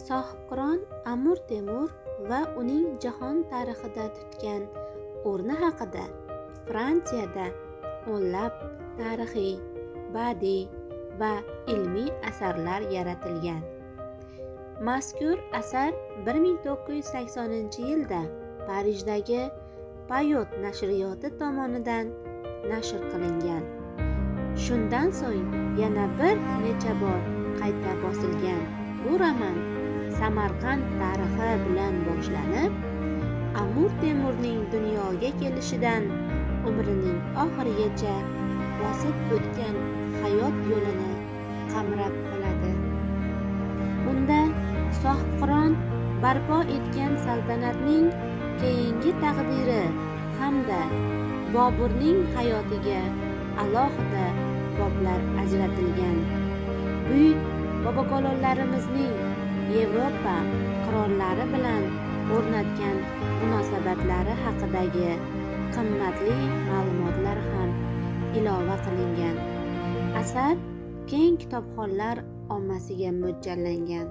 Sohibqiron Amir Temur va uning jahon tarixida tutgan o'rni haqida Fransiyada o'nlab tarixiy, badiiy va ilmiy asarlar yaratilgan. Mazkur asar 1980-yilda Parijdagi Payot nashriyoti tomonidan nashr qilingan. Shundan so'ng yana bir necha bor qayta bosilgan bu roman Samarqand tarixi bilan boshlanib, Amir Temurning dunyoga kelishidan umrining oxirigacha bosib o'tgan hayot yo'lini qamrab oladi. Unda Sohibqiron barpo etgan saltanatning keyingi taqdiri hamda Boburning hayotiga alohida boblar ajratilgan. Buyuk bobokalonlarimizning Yevropa qirollari bilan o'rnatgan munosabatlari haqidagi qimmatli ma'lumotlar ham ilova qilingan. Asar keng kitobxonlar ommasiga mo'ljallangan.